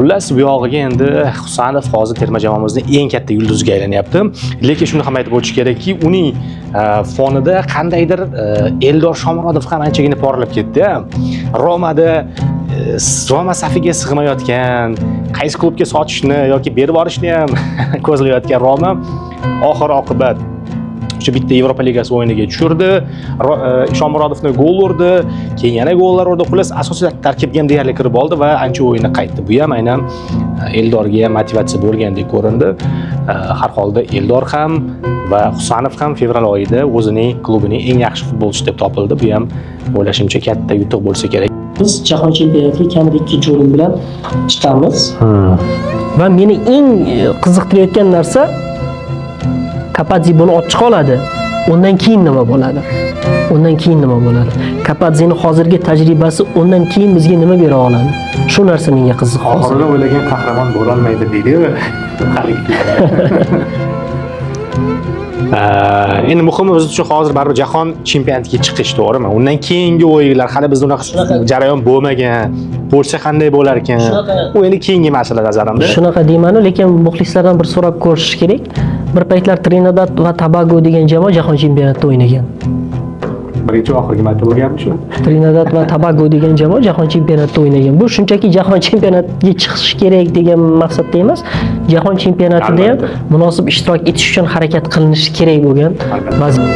Xullas, bu yog'iga endi Husanov hozir terma jamoamizni eng katta yulduziga aylanyapti. Lekin shuni ham aytib o'tish kerakki, uning fonida qandaydir Eldor Shomurodov ham anchagina porlab ketdi. Romada Roma safiga sig'mayotgan, qaysi klubga sotishni yoki berib yuborishni ham ko'zlayotgan Roma oxir oqibat o'sha bitta Yevropa Ligasi o'yiniga tushirdi. Shomurodovni gol urdi, keyin yana gollar urdi. Xullas, asosiy tarkibga ham deyarli kirib oldi va ancha o'yinni qaytdi. Bu ham aynan Eldorga ham motivatsiya bo'lgandek ko'rindi. Har holda Eldor ham va Husanov ham fevral oyida o'zining klubining eng yaxshi futbolchisi deb topildi. Bu ham, o'ylashimcha, katta yutuq bo'lsa kerak. Biz jahon chempionatiga kamida ikkinchi o'rin bilan chiqamiz va meni eng qiziqtirayotgan narsa, Kapadze buni olib chiqa oladi. Undan keyin nima bo'ladi? Undan keyin nima bo'ladi? Kapadzeni hozirgi tajribasi undan keyin bizga nima bera oladi? Shu narsa menga qiziq hozir. Oxirida o'ylagan qahramon bo'lolmaydi deydi-yu. Haligi. Endi muhimi biz uchun hozir baribir jahon chempionatiga chiqish, to'g'rimi? Undan keyingi o'yinlar hali bizda unaqa jarayon bo'lmagan. Bo'lsa qanday bo'lar ekan? U endi keyingi masala nazarimda. Shunaqa deymanu, lekin muxlislardan bir so'rab ko'rish kerak. Bir paytlar Trinidad va Tobago degan jamoa jahon chempionatida o'ynagan. Birinchi va oxirgi marta bo'lganmi shu? Trinidad va Tobago degan jamoa jahon chempionatida o'ynagan. Bu shunchaki jahon chempionatiga chiqish kerak degan maqsadda emas, jahon chempionatida ham munosib ishtirok etish uchun harakat qilinishi kerak bo'lgan vaziyat.